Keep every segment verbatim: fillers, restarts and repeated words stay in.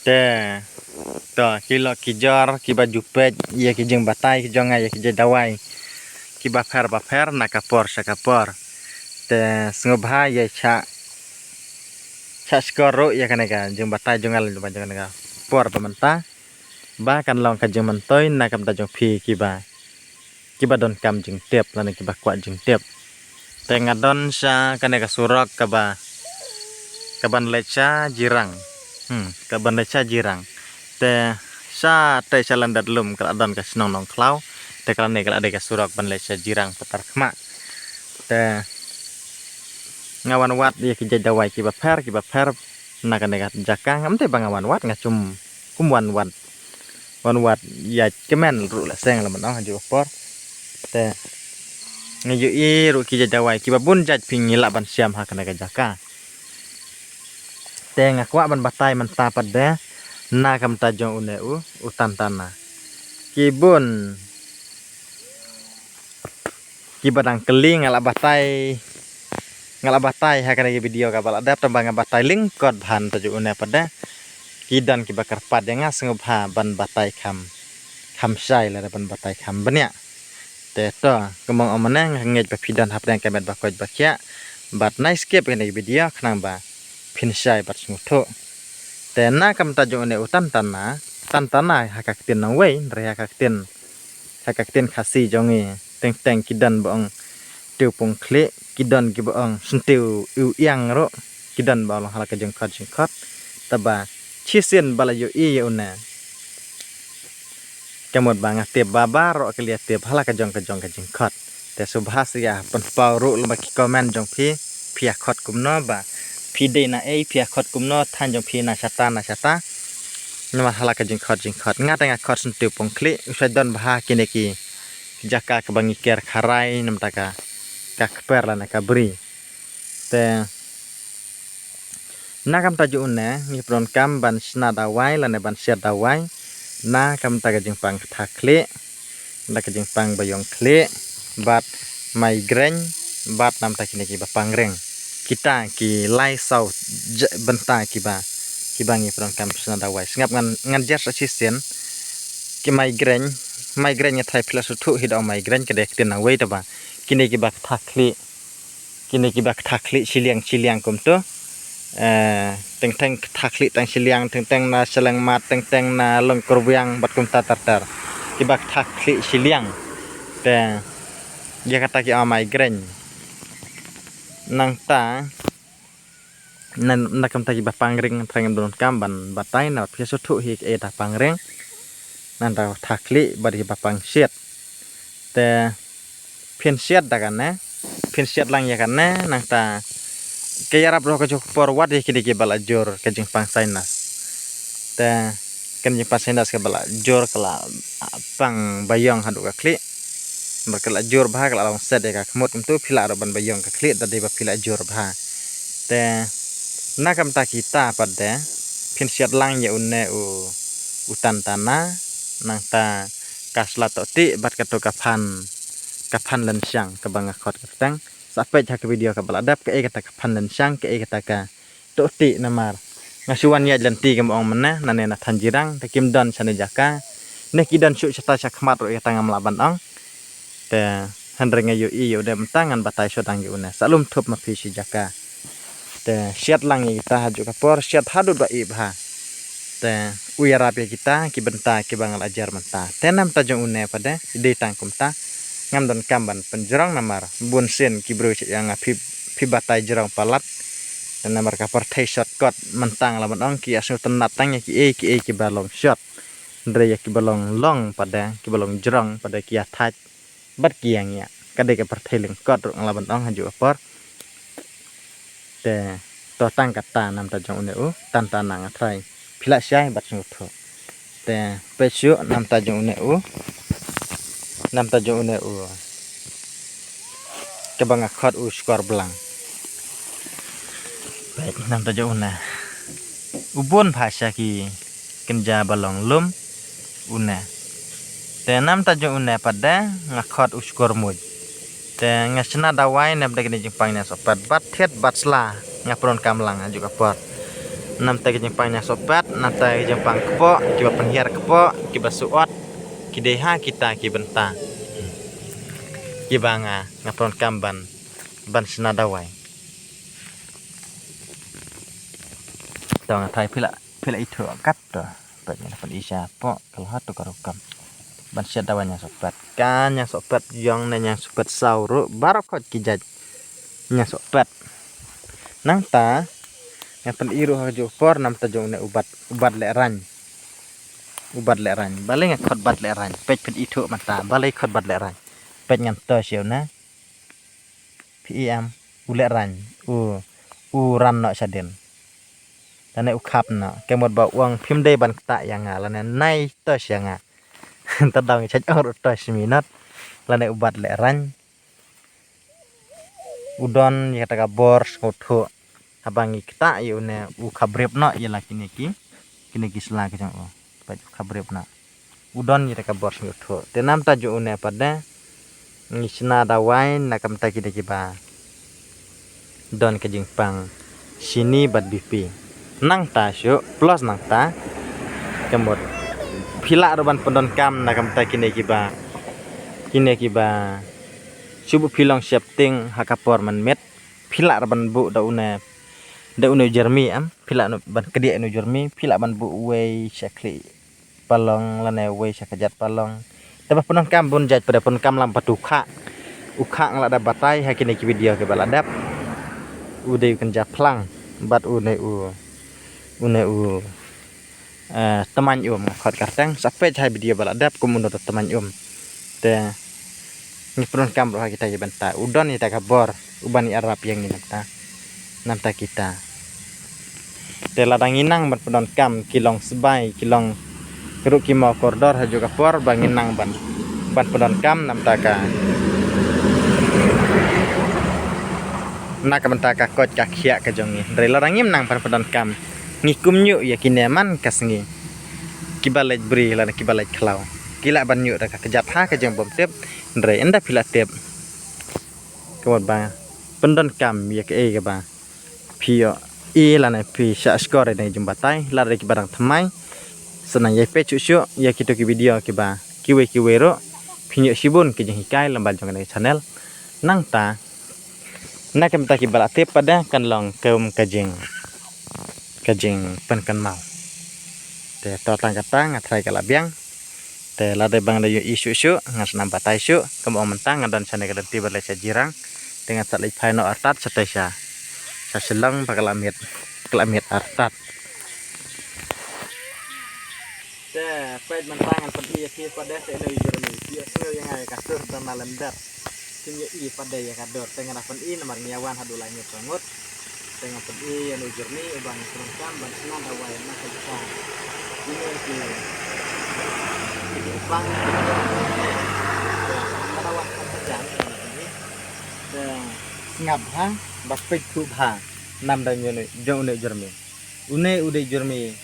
Te to ki lok ki jor kiba ju peit ïa ki jingbatai ki jong nga ïa ki jait dawai kiba pher ba pher na ka por sha ka por. Te sngewbha ïa shah shah shkor ruh ïa kane ka jingbatai jong nga lem jong kane ka por ba mynta ba kan long ka jingmyntoi na ka bynta jong phi kiba kiba donkam jingtip lane kiba kwah jingtip. Te nga don sha kane ka surok kaba kaban leit sha Jirang. Hmm, kaban leit sha Jirang. Te sha te sha lyndet lum ka la don ka shnong Nongkhlaw. Te ka la ne ka la dei ka surok ban leit sha Jirang Patarkhmah. Te nga wan wad ïa ki jait dawai kiba pher kiba pher na kane ka jaka. Ngam te ba nga wan wad, nga chum kum wan wad wan wad ïa kmen ruh la seng la mynta ha ju por. Te nga ju i ruh ki jait dawai kiba bun jait phi ngi lah ban shem ha kane ka jaka. Te nga kwah ban batai mynta pat de na ka bynta jong une u u Tantana. Ki bun kiba dang kylli nga la batai nga la batai ha kane ka video kaba la dep tang ba nga batai lyngkot bha na ka bynta jong une pat de. Ki don kiba kyrpad ïa nga sngewbha ban batai kham kham shai lane ban batai kham bniah. Te to kumba nga ong mynne nga ngeit ba phi don hapdeng ka met ba koit ba khiah bad nai skip kane ka video khnang ba phin shai bad sngewthuh. Te na ka bynta jong une u Tantana, Tantana ha ka ktien nongwei, hynrei ha ka ktien ha ka ktien Khasi jong ngi teng teng ki don ba ong tiew pung khlieh, ki don kiba ong syntiew iw iang ruh, ki don ba ong ha la ka jingkhot jingkhot. Taba shisien ba la ïohi ïa une, ka mut ba nga tip ba baroh ki la tip ha la ka jong ka jong ka jingkhot. Te sngewbha sa ïa pynpaw ruh lyngba ki comment jong phi, phi ïa khot kumno ba phi dei na ei, phi ïa khot kumno, thaiñ jong phi na shata na shata. Namar ha la ka jingkhot jingkhot nga te nga khot syntiew pung khlieh, u sa don bha kine ki jaka kaba ngi ker kharai namar ka ka kper lane ka bri. Te na ka bynta jong une ngi pyndonkam ban shna dawai lane ban shet dawai na ka bynta ka jingpang ktha khlieh, na ka jingpang baïong khlieh bad migraine bad na ka bynta kine kiba pang reng. Kita ki lai saw bynta kiba kiba ngi pyndonkam shna dawai. Sngap ngan ngan jer sa shisien ki migraine, migraine nga tharai phi la sngewthuh hi da ong migraine ka dei ka ktien nongwei taba kine kiba ktha khlieh, kine kiba ktha khlieh shiliang shiliang kumto. Eh, teng teng ktha khlieh tang shiliang, teng teng na shaleng mat, teng teng na long kurwiang bad kumta ter ter. Kiba ktha khlieh shiliang. Te ïa kata ki ong migraine. Nangta na na ka bynta kiba pang reng thrang em don kam ban batai na phi sngewthuh hi kaei ta pang reng. Nangta ktha khlieh bad kiba pang shet. Te phin shet da kane, phin shet lang ïa kane, nangta ka ïarap ruh ka jong ka por wat ïa kine kiba la jur ka jingpang sinus. Te ka jingpang sinus kaba la jur ka la pang baïong haduh ka khlieh. Namar ka la jur bha ka la long set ïa ka khmut kumto phi lah ruh ban baïong ka khlieh da dei ba phi la jur bha. Te na ka bynta kita pat de phin shet lang ïa une u u Tantana, nangta ka sla tohti bad kato ka phan ka phan lynshang kaba nga khot kyrteng. Sa peit ha ka video kaba la dep kaei kata ka phan lynshang, kaei kata ka tohti namar nga shu wan ïaid lynti kumba ong mynne, nane na thaiñ Jirang te kim don shane jaka, ne ki don shuh shata sha khmat ruh ïa kata ngam lah ban ong. Te hynrei nga ïohi ïa u de mynta ngan batai shuwa dang ïa une. Sa lum thup ma phi shi jaka. Te shet lang ïa kita ha juh ka por, shet haduh ba ih bha. Te u ïarap ïa kita ki bynta kiba nga la jer mynta. Te na bynta jong une pat de dei tang kumta. Ngam don kam ban pynjrong namar bun sien ki briew sha ïa nga phi phi batai jrong palat. Te namar ka pyrthei shortcut mynta nga la ban ong ki ïa sngewtynnat tang ïa kiei kiei kiba long short. Hynrei ïa kiba long long pat de kiba long jrong pat de ki ïa thait bad ki ïa ngiah. Ka dei ka pyrthei lyngkot ruh nga la ban ong ha juh ka por. Te to tang kata na bynta jong une u Tantana nga tharai phi lah shai bad sngewthuh. Te peit shuh na bynta jong une u na bynta jong une u kaba nga khot u shkor blang. Peit na bynta jong une u bun bha sha ki kynja ba long lum une. Te na bynta jong une pat de nga khot u shkor muj. Te nga shna dawai na bynta kine jingpang ne soh pat bad thied bad sla nga pyndonkam lang ha juh ka por. Namta ki jingpang ñiangsohpet, namta ki jingpang kpoh, kiba pynhiar kpoh, kiba suot, ki dei ha kita ki bynta. Kiba nga, nga pyndonkam ban, ban shna dawai. To nga tharai phi la, phi la ithuh kat to. Peit nga la pyni shapoh, ka la hot to ka rukom. Ban shet dawai ñiangsohpet. Ka ñiangsohpet jong ne ñiangsohpet saw ruh baroh khoit ki jait ñiangsohpet. Nangta nga pyni ruh ha kajuh ka por namta jong une u bat, u bat lehraiñ. U bat lehraiñ. Balei nga khot bat lehraiñ. Peit phin ithuh mynta. Balei khot bat lehraiñ. Peit ngan to sha une. Phi i em, u lehraiñ, u, u ran noh shadien. Lane u khap noh, ka mut ba u ong phim dei ban ktah ïa nga, lane nai to sha nga. Te dang ngi shait ong ruh to shi minot, lane u bat lehraiñ. U don ïa kata ka bor sngewthuh. Haba ngi ktah ïa une u khabrip noh ïa la kine ki, kine ki sla ki jong u. Peit u khabrip noh. U don ïa kata ka bor sngewthuh. Te namta jong une pat de ngi shna dawai na ka bynta kine kiba don ka jingpang shini bad B P. Nangta shuh plus nangta ka mut phi lah ruh ban pyndonkam na ka bynta kine kiba, kine kiba shu buh phi long sheptieng ha ka por mynmiet. Phi lah ruh ban buh da une, da une u Jeremy em, phi lah ban kdiah une u Jeremy, phi lah ban buh uwei sha khlieh palong lane uwei sha kjat palong. Te ba pyndonkam bun jait pat de, pyndonkam lang pat u khah. U khah nga la da batai ha kine ki video kiba la dep. U dei u kynja phlang bad une u, une u eh, tymmen um, nga khot kyrteng, sa peit ha video ba la dep kum u don tymmen um. Te ngi pyndonkam ruh ha kita ki bynta. U don ïa kata ka bor uban ïarap ïa ngi namta. Namta kita. Te lada ngi nang ban pyndonkam ki long sbai, ki long ruh ki mawkordor ha kajuh ka por ba ngi nang ban, ban pyndonkam namta ka, na ka bynta ka koit ka khiah ka jong ngi. Hynrei lada ngim nang ban pyndonkam, ngi kumjuh ïa kine man ka sngi. Kiba leit bri lane kiba leit khlaw, ki lah ban ñiuh da ka kjat ha ka jingbymtip. Hynrei ynda phi la tip, ka mut ba pyndonkam ïa kaei kaba phi ïohi lane phi shah shkor ïa kane ka jingbatai, lada kiba dang thymmai, sa nang ïai peit shuh shuh ïa kito ki video kiba kiwei kiwei ruh, phin ïoh shibun ki jinghikai lyngba jong kane ka channel. Nangta na ka bynta kiba la tip pat de kan long kum ka jing, ka jingpynkynmaw. Te to tang kata nga tharai ka la biang. Te lada ba nga da ïohi shuh shuh ngan sa nang batai shuh, kumba ong mynta nga don shane ka lynti ba leit sha Jirang. Te ngan sa leit phai noh artat shatei sha, sha Shillong ba ka la miet, ka la miet artat. Te peit mynta ngan pyni ïa phi pat de te ino i Jeremy. Phi ïohsngew ïa nga ïa ka sur da na lem dep. Phin ïohi pat de ïa ka dur te ngan da pyni namar ngi ïa wan haduh lai ngut ka ngut. Te ngan pyni ïa ino i Jeremy uba ngi pyndonkam ban shna dawai na ka bynta ino ki, ki pang ki, te ngan da wan ka jan ngan pyni. Te sngap ha ba peit thuh bha nam da ino, jong ino i Jeremy. Une u dei Jeremy,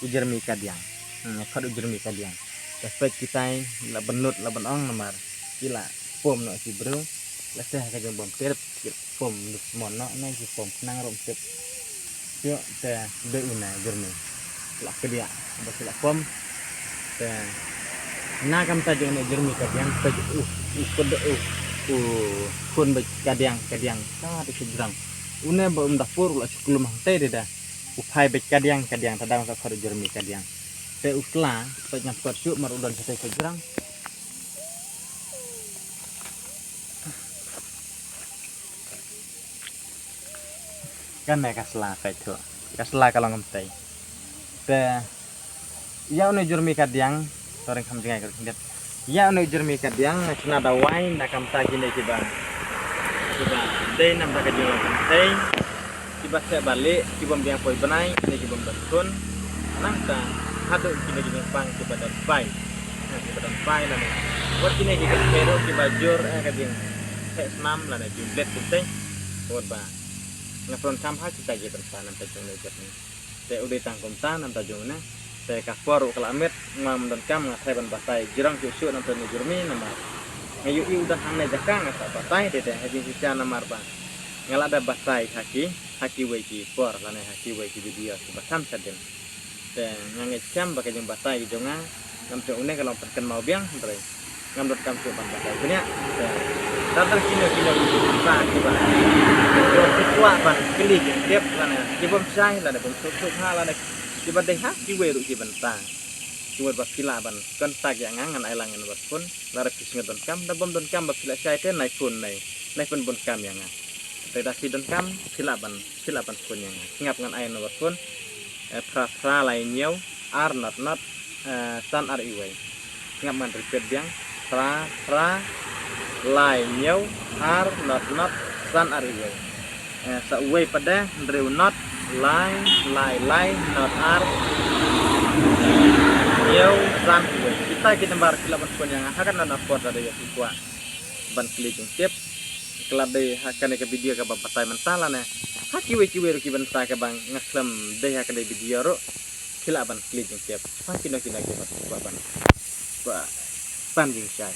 u Jeremy Kadiang. Hmm, khot u Jeremy Kadiang. Te peit kitai la bynnud la bynong namar ki la pom noh ki briew. La teh ka jingbymtip ki pom lut mon noh ne ki pom khnang ruh tip. Te dei une Jeremy. La kdiah ba ki la pom. Te na ka bynta jong une Jeremy Kadiang peit u, u khun u, u khun beit Kadiang, Kadiang. Ka dei ka jrang. Une ba um da pur u la shu klum hangtei de da. U phai beit Kadiang, Kadiang, te dang sa khot u Jeremy Kadiang. Te u sla, peit ngam khot shuh mar u don shatei ka jrang. Kane ka sla peit thuh. Ka sla ka long kumtei. Te ïa une u Jeremy Kadiang, to ring kham jngai ka ring det. Ïa une u Jeremy Kadiang nga shna dawai na ka bynta kine kiba, kiba dei namar ka jinglong kynthei, kiba theh ba lieh, ki bym biang poi bnai, kine ki bym don khun. Nangta haduh kine ki jingpang kiba don bai. Ha, kiba don bai lane wat kine ki kynthei ruh kiba jur, eh, ka jingtheh snam lane jingbled kynthei. Wat ba nga pyndonkam ha kita ki bynta namar ka jinglong kynthei. Te u dei tang kumta namar ka jong une. Te ka por ruh ka la miet, ngam donkam nga tharai ban batai jrong shuh shuh namar une u Jeremy namar nga ïohi u don hangne jaka nga sa batai te te ha jingshisha namar ba nga la da batai ha ki, ha kiwei ki por lane ha kiwei ki video kiba kham shadien. Te nga ngeit skhem ba ka jingbatai ki jong nga ngam tip une ka long pynkynmaw biang, hynrei ngam donkam shuh ban batai bniah. Te lada kino kino ki bynta kiba ki kwah ban kylli jingtip lane ki bym shai lane bym suk suk ha lane kiba dei ha kiwei ruh ki bynta, kiwei ba phi lah ban contact ïa nga, ngan ai lang ïa number phone. Lada phi sngewdonkam, da bym donkam ba phi lah shai te nai phone, nai, nai pynbun kam ïa nga. Te da phi donkam, phi lah ban, phi lah ban phone ïa nga. Sngap, ngan ai number phone, eh, phra phra lai hynñiew ar not not, eh, san ar iwei. Sngap, ngan repeat biang, phra phra lai hynñiew ar not not san ar iwei. Eh, sa uwei pat de, hynriew not lai lai lai not ar hynñiew san uwei. Kita ki number phi lah ban phone ïa nga ha kano kano por lada ïoh phi kwah ban kylli jingtip. Ka la dei ha kane ka video kaba batai mynta lane ha kiwei kiwei ruh ki bynta kaba nga khlem dei ha kane ka video ruh, phi lah ban kylli jingtip ha kino kino kiba kwah ban, kwah pan jingshai.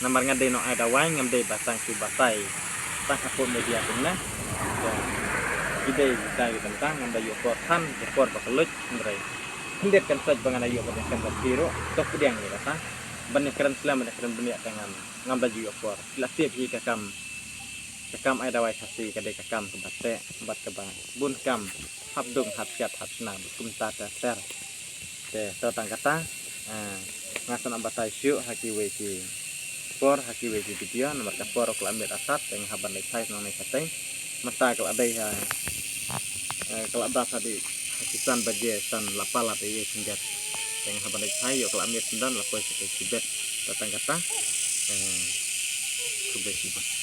Namar nga dei nong ai dawai, ngam dei ba tang shu batai tang hapoh media kumne. Te ki dei kita ki bynta, ngam da ïoh por than, ïoh por ba kylluid, hynrei khyndiat kan sait ba ngan da ïoh ban ïakren bad phi ruh, to pdiang ïa kata. Ban ïakren slem, ban ïakren bniah te ngam, ngam da ju ïoh por. Phi la tip hi ka kam, ka kam ai dawai Khasi ka dei ka kam kaba teh bad kaba bun kam hap dung, hap kiad, hap shna, bad kumta ter ter. Te to tang kata, ah, nga sa nang batai shuh ha kiwei ki por, ha kiwei ki video, namar ka por ka la miet asat, te nga hap ban leit phai nangne shatei. Mynta ka la dei ha, eh, ka la dap hadien ha ki san baje, san la palat ïa khyndiat. Te nga hap ban leit phai, ïoh ka la miet, ynda la poi shatei shibit. To tang kata, eh, khublei shibun.